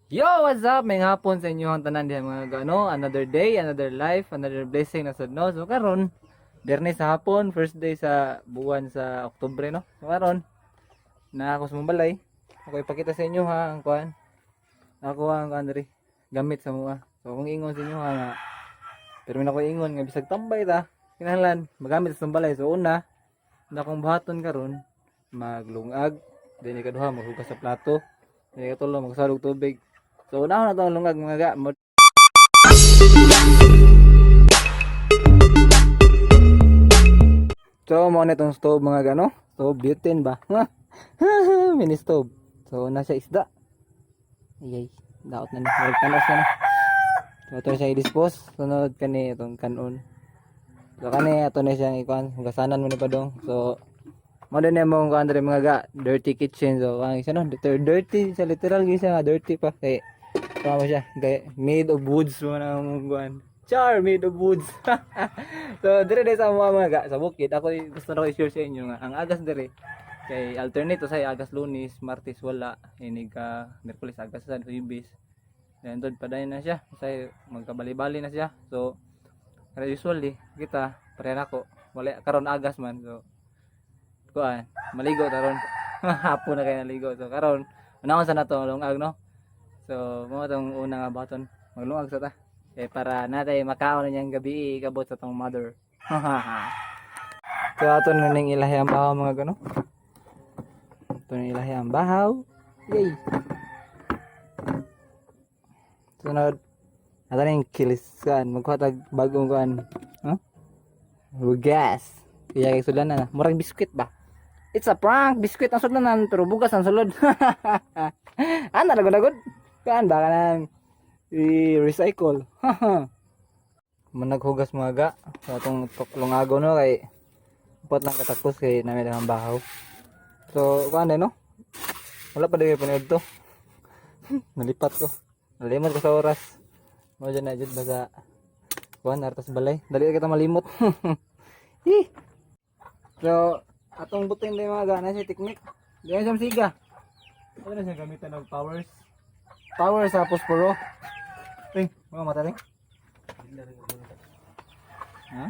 Yo, what's up? May hapon sa inyo ang tanan diha, mga gano. Another day, another life, another blessing na sad, no. So karon, Biyernes sa hapon, first day sa buwan sa Oktubre, no. So karon, na ako sa mong balay. Ako ipakita sa inyo ha ang kuan. Ako ang kuan diri gamit sa mua. So kung ingon sa inyo ha nga pero may ako ingon nga bisag tambay ta, kinahanglan magamit sa balay. So una, na akong buhaton karon maglungag, then ikaduha maghugas sa plato, then ikatulo magsalog tubig. So una na tong lungag, mga ga. So mo na itong stove, mga gano. Stove butane ba? Mini stove. So una siya isda. Ayay, daot na ni. Murag tanos na ni. So ito na siya i-dispose. Sunod kani itong kanon. So kani ato na siyang ikuan, hugasanan mo ni padong. So mo din mong kuan diri, mga ga, dirty kitchen. So ang isa no, dirty, dirty sa literal gyud siya nga dirty pa kay kuan mo siya, kay made of woods mo na ang kuan. Char, made of woods. So dire din sa mga ga sa bukid, ako gusto na ko i-share sa inyo nga ang agas dire kay alternate sa agas Lunes, Martes wala, inig ka Miyerkules agas sa Huwebes. Then tod padayon na siya, kasi magkabali-bali na siya. So pero usually kita pareha nako wala karon agas man, so kuan maligo taron hapon na kay naligo. So karon unahon sa nato lungag, no. So mo tong una nga baton, maglungag sa ta eh para natay makaon na niyang gabi ikabot sa tong mother. So ato na ning ilahi ang bahaw, mga gano. Ato ning ilahi ang bahaw. Yay! Sunod ato ning kilis kan magkuha tag bagong kuan, huh? Bugas. Iya kay sudan na murag biskwit ba. It's a prank, biskwit ang sudlanan pero bugas ang sulod. Ana lagod lagod. Kuan ba kanang i-recycle. Managhugas, mga ga, sa atong tuklongago, no, kay upat lang katakos kay namin ang bahaw. So kuan din, no. Wala pa din panood to. Nalipat ko. Nalimot ko sa oras. Mo dyan na jud basta kuan artas balay. Dali kita malimot. Hi. So atong butin din, mga ga, na si teknik. Di na siya siga. Ano na siya gamitan og powers. Power sa posporo. Eh, mga mata rin. Ha?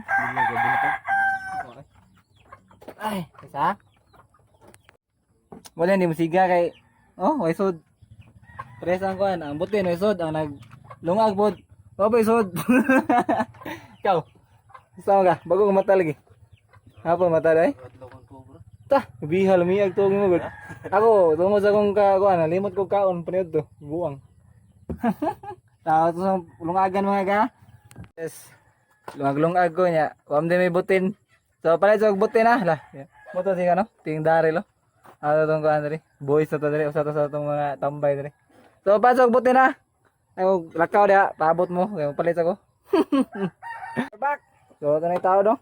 Okay. Ay, isa. Wala hindi mo siga kay oh, way sud. Press ang kuan, ang butin way sud, ang nag lungag pod. Oh, way sud. Ikaw. Gusto mo ka, bago ko mata lagi. Hapon mata dai. Ta, biha lumiyag tuong mo gud. Ako, tungod sa akong ka kuan, nalimot ko kaon paniud to, buang. Ta, to sa lungagan, mga ga. Yes. Lungag-lungag ko niya. Wam din may butin. So palit sa butin ah lah. Mo to si ano, ting darilo. Ano tong kuan diri? Boys sa to diri, usa to sa tong mga tambay diri. So pasok butin ah. Ay, lakaw dia, paabot mo, kay palit ako. Back. So ito na yung tao, no.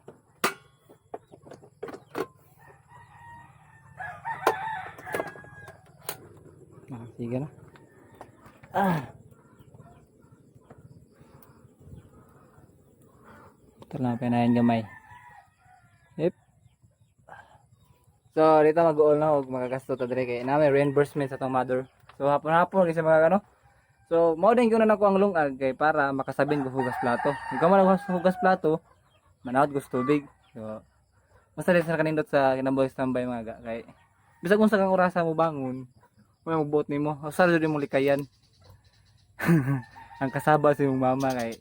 Ah, sige na. Ah. Ito lang pinahin gamay. Yep. So, dito mag-all na og magagasto ta dire kay na may reimbursement sa tong mother. So, hapon-hapon kasi mga ano. So, mao din ko na nako ang lungag kay para makasabin ko hugas plato. Kung ka man hugas plato, manawad ko sa tubig. So, basta din sa kanindot sa kinabuhi sa tambay, mga ga kay bisag unsa kang orasa mo bangon, wala magbuot nimo. Usa jud mo likayan. Ang kasaba sa imong mama kay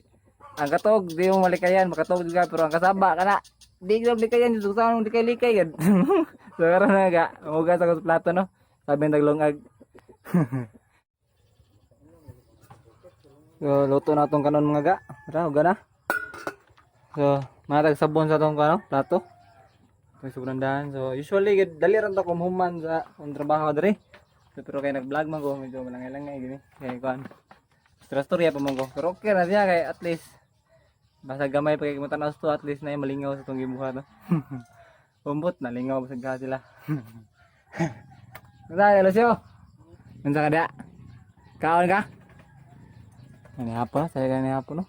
ang katog di mo malikayan, makatog ka pero ang kasaba kana di ko likayan jud sa di kay likay gud. So karon na ga, hugas ako sa plato, no. Sabi naglungag. So luto na tong kanon, mga ga. Tara, huga na. So, matag sabon sa tong kano, plato. Ito sobrang dahan. So usually gud dali ra to kumuhuman sa akong trabaho diri. So, pero kay nag-vlog man ko, medyo malangay-langay gini. Kay kuan. Stress storya pa man ko. Pero okay na siya kay at least basta gamay pa kay mo tan-aw to, at least na malingaw sa tong gibuhat, no. Umbot na lingaw basag ka sila. Unsa Lucio? Unsa ka da? Kaon ka? Ani hapon, saya ka ni hapon, no.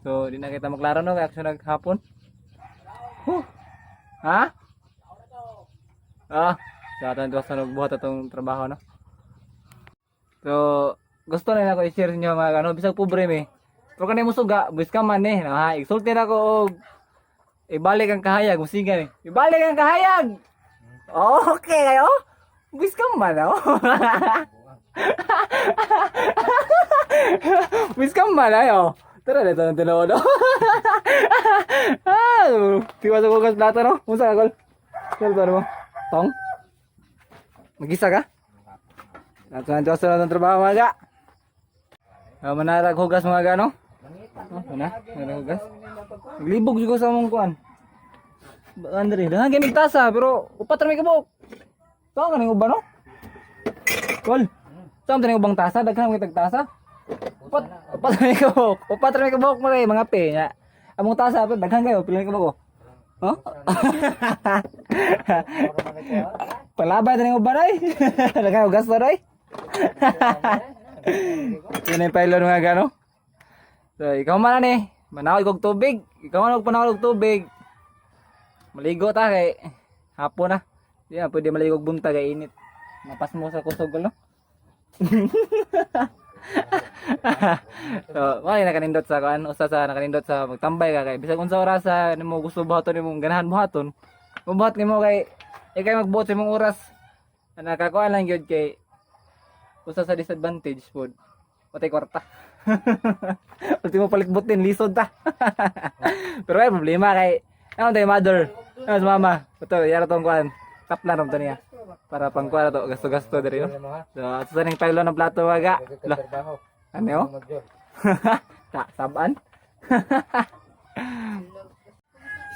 So di na kita maklaro, no, kay action naghapon. Huh. Ha? Ah, sa atong tuwas na nagbuhat atong trabaho, no. So, gusto na ako i-share sa inyo mga ano, bisag pobre mi. Pero kanay mo suga, buwis ka man eh. Ha, igsulti na ako og ibalik ang kahayag, musiga ni. Ibalik ang kahayag. Okay kayo? Buwis ka man oh. Buwis ka man ayo. Tara dito ng tinuod. Oh. Ah, tiwa sa kugas plato no? Unsa ka kol? Kol ba mo? Tong? Magisa ka? Ato ang Diyos na trabaho mga ga. Ah, manarag hugas mga ga no? Oh, ana, manarag hugas. Naglibog jud ko sa among kuan. Andre, daghan kay tasa pero upat ra may kabuk. Tao ka ning uban no? Kol. Saan tayo ubang tasa? Daghan may tagtasa. Upat, upat ra may kabuk. Upat ra may kabuk mga mga pe nya. Among tasa pero daghan kayo pila ni kabuk oh. Huh? Palabay tayo ng uban ay. Daghan hugas na ay. Yun ang pylon mga gano. So, ikaw man ani, manawag og tubig. Ikaw man og panawag og tubig. Maligo ta kay hapon na. Di na pwede maligo og buntag kay init. Mapas mo sa kusog no. So, wala nakanindot sa kuan, usa sa nakanindot sa magtambay ka kay bisag unsa oras sa nimo gusto buhaton nimong ganahan buhaton. Mubuhat nimo kay ikay magbuhat sa imong oras. Nakakuan lang gyud kay usa sa disadvantage pod. Patay kwarta. Ultimo palikbutin, lisod ta. Pero ay problema kay ano tayo mother, ano sa mama. Ito, yara tong kuan. Kaplan ram to niya. Para pang kuan to, gasto-gasto diri no. So, ato sa ning pylon ng plato waga. Lah, ano yo? Ta, saban.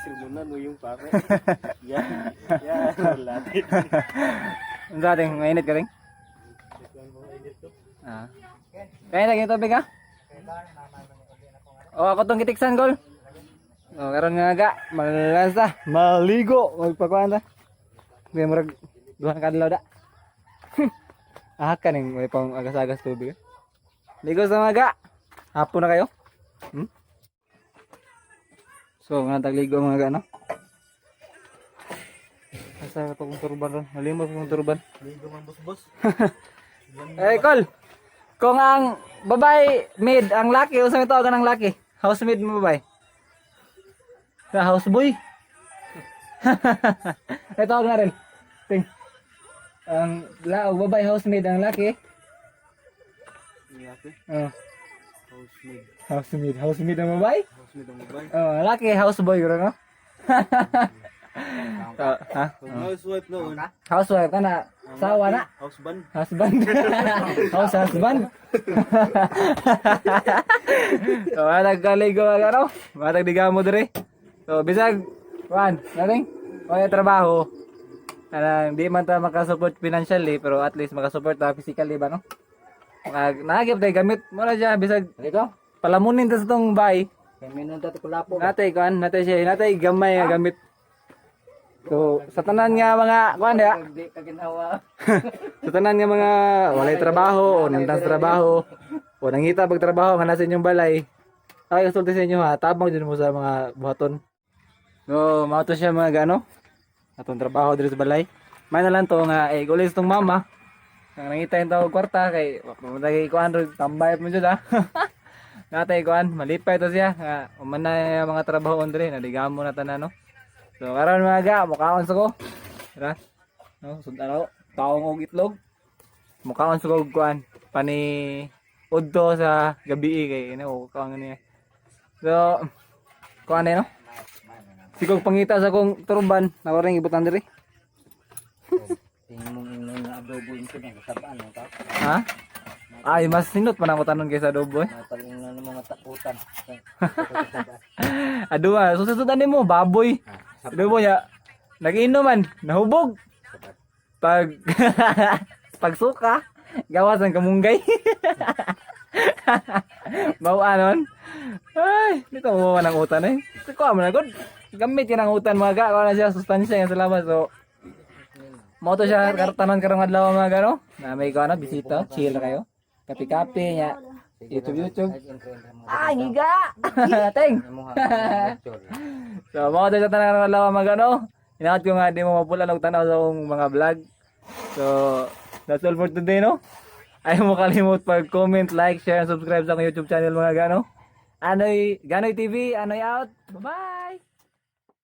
Sermonan mo yung pare. Yan. Yan. Latin. Unsa ating mainit ka ring? Ah. Kaya na tubig ha? Oh, ako tong gitiksan gol. Oh, karon nga ga, malasa, maligo, magpakuan ta. May murag duha ka adlaw da. Ah, kaning may pang agas-agas tubig. Eh. Ligo sa mga. Hapon na kayo. So, nga tagligo mga ga, no? Asa ka tong turban ron? Nalimot ko tong turban. Ligo man boss-boss. Eh, Kol. Kung ang babae maid, ang laki, unsa may tawagan ang laki? Housemaid mo babae? Sa houseboy. Ay tawag na rin. Ting. Ang la babae housemaid ang laki. Laki. Oh, Housemaid. Housemaid, housemaid ang babae. Housemaid ang babae. Oh, ang laki houseboy guro no? So, ha? Kung housewife noon. Housewife ka na. Sawa na. Houseband. Husband. House husband. So, matag kaligo ang ano? Matag digamo dire. So, bisag, kuan, nating, kaya trabaho. Anang, di man ta makasupport financially, pero at least makasupport ta physically ba, no? Mag, nagip tayo gamit mo na siya, bisag, Dito? palamunin ta sa tong bay. Kay minun ta kulapo. Natay, kuan, natay siya, natay gamay nga gamit. So, sa tanan nga mga, kuan, ya, Di ka ginawa. sa tanan nga mga walay trabaho o nandang sa trabaho o nangita pag trabaho nga nasa inyong balay, ay kasulti sa inyo ha, tabang dyan mo sa mga buhaton. So mao to siya mga gano atong trabaho diri sa balay. May na lang to nga eh gulis tong mama ang nangita yung tawag kwarta kay pumunta kay kuan ro tambay mo jud ha. Natay kuan malipay to siya nga uman na yung mga trabaho on diri naligamo na tanan no. So karon mga ga mukaon sa ko. Tara. No, sundan ako. Taong og itlog. Mukaon sa kog kuan pani udto sa gabi kay ina ko kaon niya. So kuan eh, no? Sikog pangita sa kong turban, nako ring ibutan diri. Tingin mong ingnon na adobo yung pinang kasabaan mo ta. Ha? Ay, mas sinot pa na ako tanon kaysa adobo eh. Napag ingnon ng mga takutan. Aduha, so susudan mo baboy. Adobo niya. Nagiinom man, nahubog. Pag pagsuka, gawas ang kamunggay. Bawa nun. Ay, dito mo ng utan eh. Kuha mo na gud. Gamit yan ang utan mga ga, kuha na siya sustansya nga sa labas. So, mo to siya kartanon karong adlaw mga gano. Na may kuha na bisita, chill na kayo. Kape-kape nya. YouTube YouTube. Ay, ngiga. Ting. So, mga tayo sa tanan ng adlaw mga gano. Inaat ko nga di mo mapula og tanaw sa akong mga vlog. So, that's all for today, no? Ayaw mo kalimot pag-comment, like, share, and subscribe sa akong YouTube channel, mga gano. Anoy, Ganoy TV, Anoy out. Bye-bye!